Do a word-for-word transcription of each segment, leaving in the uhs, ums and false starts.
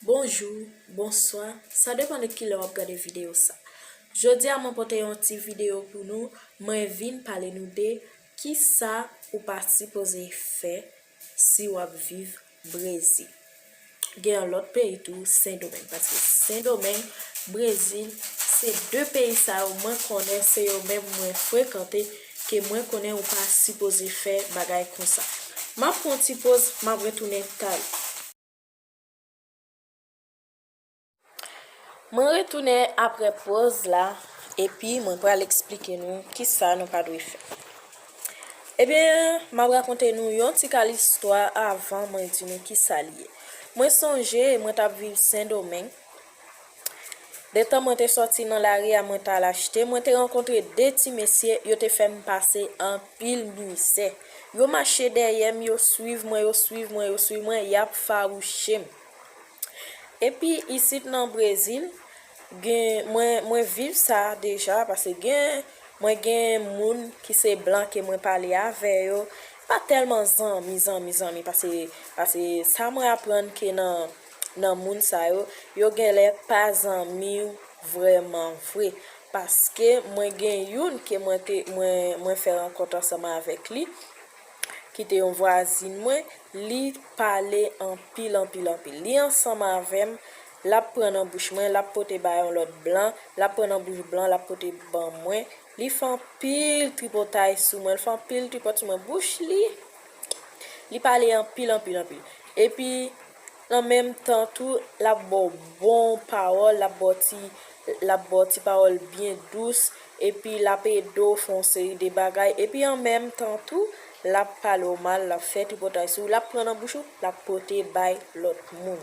Bonjou, bonswa, sa depann de kilè w ap gade videyo sa. Jodi a mwen pote yon ti videyo pou nou, mwen vin pale nou de kisa ou pa sipoze fè si w ap viv Brezil. Gen yon lòt peyi tou, Sendomeng, paske Sendomeng, Brezil, se de peyi sa yo mwen konnen, se yo menm mwen frekante, ke mwen konnen ou pa sipoze fè bagay konsa. M ap pran ti poz, m ap retounen talè. Mwen retounen apre poz la, epi mwen pral eksplike nou kisa nou pa dwe fè. Ebyen, m ap rakonte nou yon ti kal istwa avan mwen di nou kisa li ye. Mwen sonje, mwen t ap viv Sendomeng. Detan mwen te sòti nan lari a, mwen t al achte, mwen te rankontre de ti mesye, yo te fè m pase anpil mizè. Yo mache dèyè m, yo swiv mwen, yo swiv mwen, yo swiv mwen, y ap fawouche m. Epi isit nan Brezil, gen, mwen, mwen viv sa deja, paske gen, mwen gen moun ki se blan ke mwen pale avè yo. Pa tèlman zanmi, zanmi, zanmi, paske, paske sa mwen aprann ke nan, nan moun sa yo, yo genlè pa zanmi w vrèman vre. Paske mwen gen youn ke mwen te, mwen, mwen fè rankont ansanm avèk li, ki te yon vwazin mwen, li pale anpil, anpil, anpil. Li ansanm avè m, l ap pran nan bouch mwen, l ap pote ba yon lòt blan, l ap pran nan bouch blan, l ap pote ban mwen. Li fè anpil tripotay sou mwen, li fè anpil tripot sou mwen. Bouch li, li pale anpil, anpil, anpil. Epi, an menm tan tou, l ap ba w bon pawòl, l ap ba w ti, l ap ba w ti pawòl byen dous, epi l ap ede w fè yon seri de bagay, epi an menm tan tou, l ap pale w mal, l ap fè tripotay sou ou, l ap pran nan bouch ou, l ap pote bay lòt moun.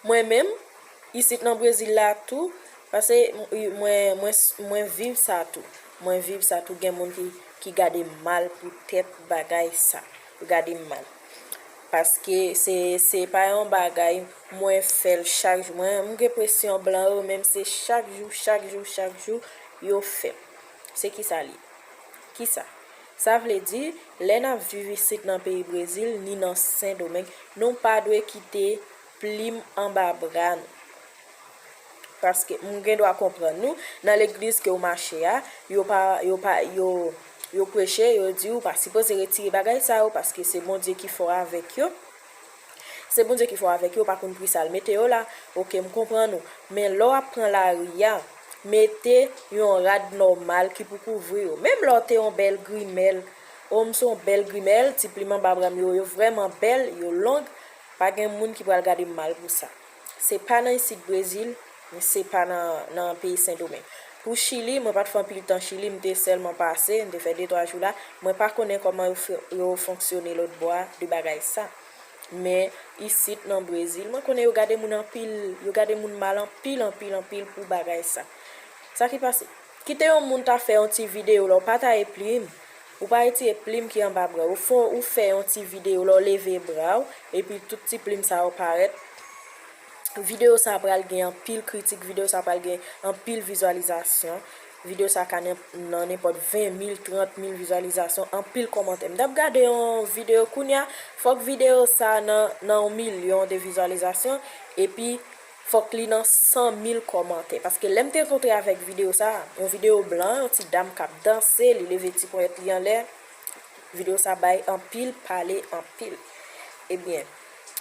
Mwen menm, isit nan Brezil la tou, paske mwen, mwen, mwen viv sa tou. Mwen viv sa tou, gen moun ki, ki gade m mal poutèt bagay sa. Yo gade m mal. Paske se, se pa yon bagay mwen fè l chak jou. Mwen, m gen presyon blan yo, menm se chak jou, chak jou, chak jou, yo fè m. Se kisa li ye? Kisa? Sa vle di, lè n ap viv isit nan peyi Brezil, ni nan Sendomeng, nou pa dwe kite plim anba bra nou. Paske m gen dwa konprann nou, nan legliz ke w mache a, yo pa, yo pa, yo, yo preche, yo di w pa sipoze retire bagay sa yo, paske se Bondye ki fò avèk yo. Se Bondye ki fò avèk yo, pa konn pri sa l mete yo la. Oke, m konprann ou. Men lè w ap pran lari a, mete yon rad nòmal ki pou kouvri yo. Menm lè w te yon bèl grimèl, o, m se yon bèl grimèl, ti plim anba bra m yo, yo vrèman bèl, yo long, pa gen moun ki pral gade m mal pou sa. Se pa nan isit Brezil, se pa nan, nan peyi Sendomeng. Pou Chili, mwen pa t fè anpil tan Chili, m te sèlman pase, m te fè de twa jou la. Mwen pa konnen kòman yo fè, yo fonksyone lòtbò a de bagay sa. Men isit nan Brezil, mwen konnen yo gade moun anpil, yo gade moun mal anpil, anpil, anpil pou bagay sa. Sa ki pase? Kite yon moun ta fè yon ti videyo la, ou pa taye plim, ou pa retire plim ki anba bra w. Ou fè, ou fè yon ti videyo la, ou leve bra w, epi tout ti plim sa yo parèt. Videyo sa pral gen anpil kritik, videyo sa pral gen anpil vizyalizasyon. Videyo sa ka nan, nan nenpòt ven mil, trant mil vizyalizasyon, anpil kòmantè. M t ap gade yon videyo kounye a, fòk videyo sa nan, nan yon milyon de vizyalizasyon, epi fòk li nan san mil kòmantè. Paske lè m te kontre avèk videyo sa, yon videyo blan, yon ti dam k ap danse, li leve ti ponyèt li anlè. Videyo sa bay anpil pale, anpil. Ebyen,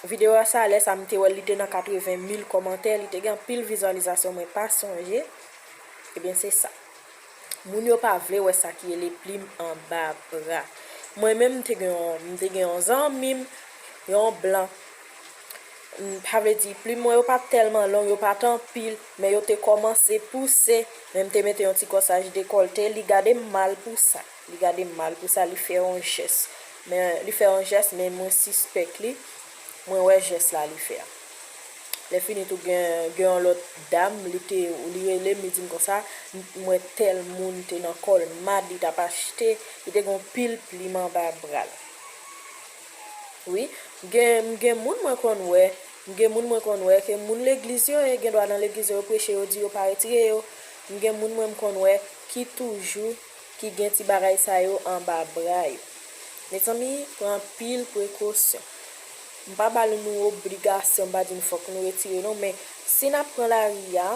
videyo a sa, lè sa m te wè l, li te nan katreven mil kòmantè, li te gen anpil vizyalizasyon, mwen pa sonje. Ebyen, se sa. Moun yo pa vle wè sa ki rele plim anba bra. Mwen menm, m te gen yon, m te gen yon zanmi m, yon blan. M, sa vle di, plim mwen yo pa t tèlman long, yo pa t anpil, men yo te kòmanse pouse. Men m te mete yon ti kòsaj dekòlte, li gade m mal pou sa. Li gade m mal pou sa, li fè yon jès. Men, li fè yon jès, men mwen sispèk li. Mwen wè jès la li fè a. Lè fini tou gen, gen yon lòt dam, li te, li rele m, li di m konsa, m, m wè tèl moun te nan Colmart, li t ap achte, li te gen yon pil plim anba bra l. Wi, gen, m gen moun mwen konn wè, m gen moun mwen konn wè ke moun legliz yo ye, gen dwa nan legliz yo, yo preche, yo di yo pa retire yo. M gen moun mwen m konn wè ki toujou, ki gen ti bagay sa yo anba bra yo. Mezanmi, pran anpil prekosyon. M pa ba nou obligasyon, m pa di nou fòk nou retire non, men si n ap pran lari a,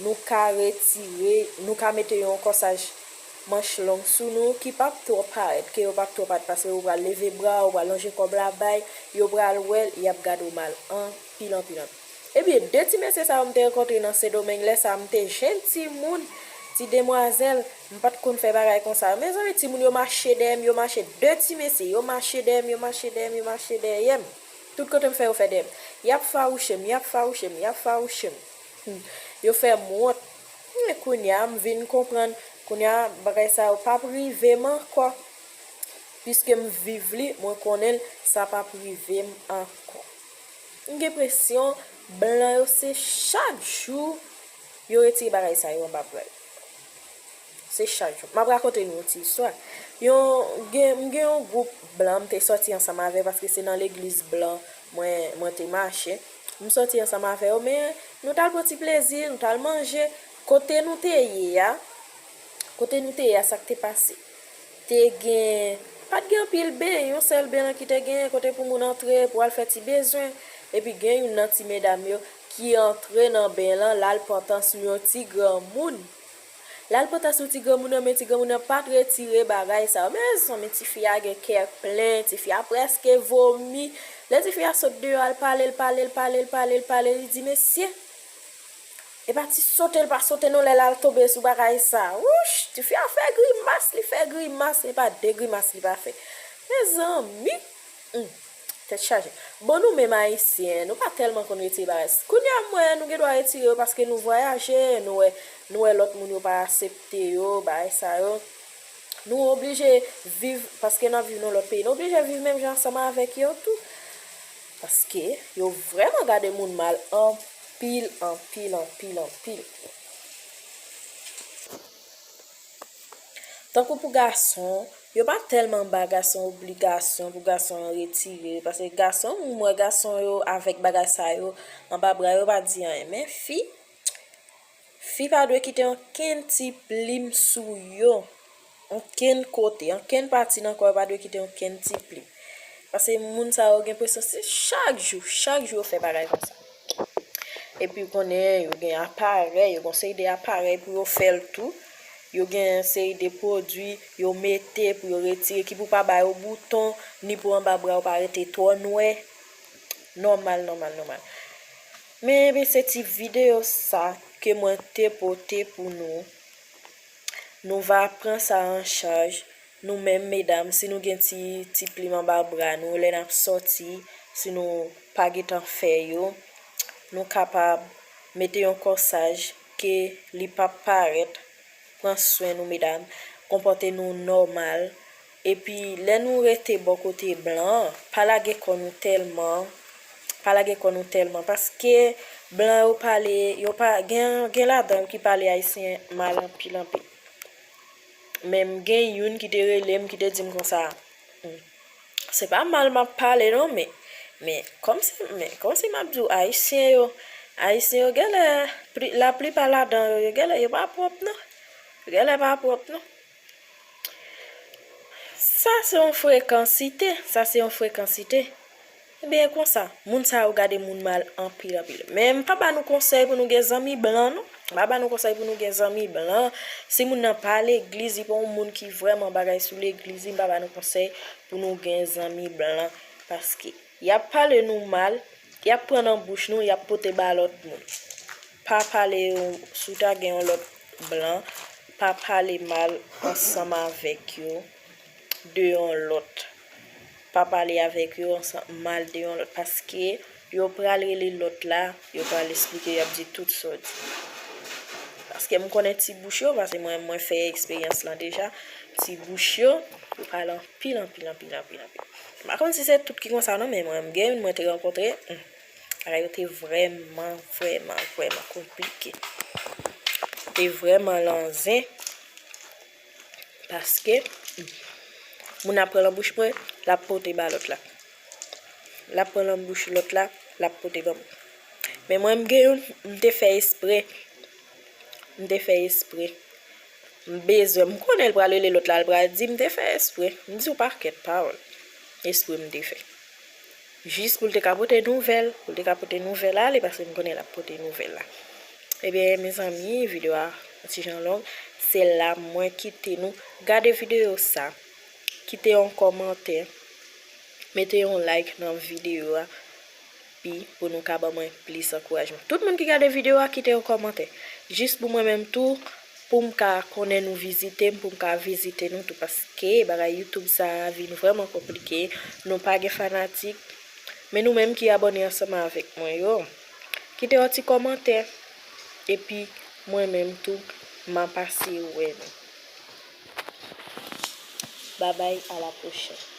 nou ka retire, nou ka mete yon kòsaj manch long sou nou ki p ap twò parèt, ke yo p ap twò parèt, paske ou pral leve bra, ou pral lonje kòb la bay, yo pral wè l, y ap gade w mal anpil, anpil, anpil. Ebyen, de ti mesye sa yo m te rankontre nan Sendomeng, lè sa a, m te jenn timoun, ti demwazèl, m pa t konn fè bagay konsa. Mezanmi, timoun yo mache dèyè m, yo mache, de ti mesye, yo mache dèyè m, yo mache dèyè m, yo mache dèyè m. Tout kote m fè, yo fè dèyè m. Y ap fawouche m, y ap fawouche m, y ap fawouche m. Hmm. Yo fè m wont. Men kounye a, m vin konprann. Kounye a, bagay sa yo p ap rive m ankò. Piske m viv li, mwen konnen l, sa p ap rive m ankò. M gen enpresyon, blan yo se chak jou yo retire bagay sa yo anba bra yo. Se chak jou. M ap rakonte nou yon ti istwa. Yon, gen, m gen yon gwoup blan m te sòti ansanm avè, paske se nan legliz blan mwen, mwen te mache. M sòti ansanm avè yo, men nou t al pran ti plezi, nou t al manje. Kote nou te ye a, kote nou te ye a, sa k te pase? Te gen, pa t gen anpil ben, yon sèl ben lan ki te gen, kote pou moun antre, pou al fè ti bezwen. Epi gen youn nan ti medam yo ki antre nan ben lan, l al pantan sou yon ti granmoun. L al pantan sou ti granmoun nan, men ti granmoun nan pa t retire bagay sa yo. Mezanmi, tifi a gen kè plen, tifi a prèske vomi. Lè tifi a sot deyò, al pale, l pale, l pale, l pale, l pale, li di, "Mesye, e pa ti sote l pa sote non lè l al tonbe sou bagay sa." Wouch, tifi a fè grimas, li fè grimas, e pa de grimas li pa fè. Mezanmi, hmm, tèt chaje. Bon, nou menm Ayisyen, nou pa tèlman konn retire bagay. Kounye a, m wè nou gen dwa retire yo paske nou vwayaje, nou wè, nou wè lòt moun yo pa aksepte yo, bagay sa yo. Nou oblije viv, paske n ap viv nan lòt peyi, nou oblije viv menm jan ansanm avèk yo tou. Paske yo vrèman gade moun mal anpil, anpil, anpil, anpil. Tankou pou gason, yo pa tèlman ba gason obligasyon pou gason an retire, paske gason, m wè gason yo avèk bagay sa yo anba bra yo, pa di anyen. Men fi, fi pa dwe kite ankenn ti plim sou yo. Ankenn kote, ankenn pati nan kò yo pa dwe kite ankenn ti plim. Paske moun sa yo gen enpresyon se chak jou, chak jou yo fè bagay konsa. Epi w konnen, yo gen aparèy, yo gen yon seri de aparèy pou yo fè l tou. Yo gen yon seri de pwodui, yo mete pou yo retire, ki pou pa ba yo bouton, ni pou anba bra yo pa rete twò nwè. Nòmal, nòmal, nòmal. Men, ebyen, se ti videyo sa ke mwen te pote pou nou. Nou va pran sa an chaj. Nou menm medam, si nou gen ti, ti plim anba bra nou, lè n ap sòti, si nou pa gentan fè yo, nou kapab mete yon kòsaj ke li p ap parèt. Pran swen nou, medam. Konpòte nou nòmal. Epi, lè nou rete bò kote blan an, pa lage kò nou tèlman. Pa lage kò nou tèlman. Paske blan yo pale, yo pa, gen, gen ladan yo ki pale ayisyen mal anpil, anpil. Men m gen youn ki te rele m, ki te di m konsa, hmm, se pa mal m ap pale non, men, men kòmsi, men kòmsi m ap di w, ayisyen yo, ayisyen yo genlè, pli, laplipa ladan yo, yo genlè, yo pa pwòp non. Yo genlè pa pwòp non. Sa se yon frekansite, sa se yon frekansite. Ebyen, e konsa, moun sa yo gade moun mal anpil, anpil. Men m pa ba nou konsèy pou nou gen zanmi blan, non. M pa ba nou konsèy pou nou gen zanmi blan. Si moun nan pa legliz, li pa yon moun ki vrèman bagay sou legliz, li, m pa ba nou konsèy pou nou gen zanmi blan. Paske y ap pale nou mal, y ap pran nan bouch nou, y ap pote ba lòt moun. Pa pale yo, si w ta gen yon lòt blan, pa pale mal ansanm avèk yo de yon lòt. Pa pale avèk yo ansanm mal de yon lòt, paske yo pral rele lòt la, yo pral esplike, y ap di tout sa w di. Paske m konnen ti bouch yo, paske mwen, mwen fè eksperyans lan deja, ti bouch yo, yo pale anpil, anpil, anpil, anpil, anpil. M pa konn si se tout ki konsa non, men mwen, m gen youn mwen te rankontre, hmm, bagay yo te vrèman, vrèman, vrèman konplike. Te vrèman lanzen. Paske moun ap pran nan bouch mwen, l ap pote ba lòt la. L ap pran nan bouch lòt la, l ap pote ban mwen. Men mwen, m gen youn, m te fè espre. M te fè espre. M bezwen, m konnen l pral rele lòt la, l pral di m te fè espre. M di w pakèt pawòl. Espre m te fè. Jis pou l te ka pote nouvèl, pou l te ka pote nouvèl ale, paske m konnen l ap pote nouvèl la. Ebyen, mezanmi, videyo a yon ti jan long. Se la mwen kite nou gade videyo sa. Kite yon kòmantè. Mete yon like nan videyo a. Pi pou nou ka ban mwen plis ankourajman. Tout moun ki gade videyo a, kite yon kòmantè. Jis pou mwen menm tou, pou m ka konnen nou vizite m, pou m ka vizite nou tou, paske bagay YouTube sa a vin vrèman konplike. Nou pa gen fanatik, men nou menm ki abòne ansanm avèk mwen yo, kite yon ti kòmantè. Epi mwen menm tou, m a pase wè nou. Babay, a la pwochèn.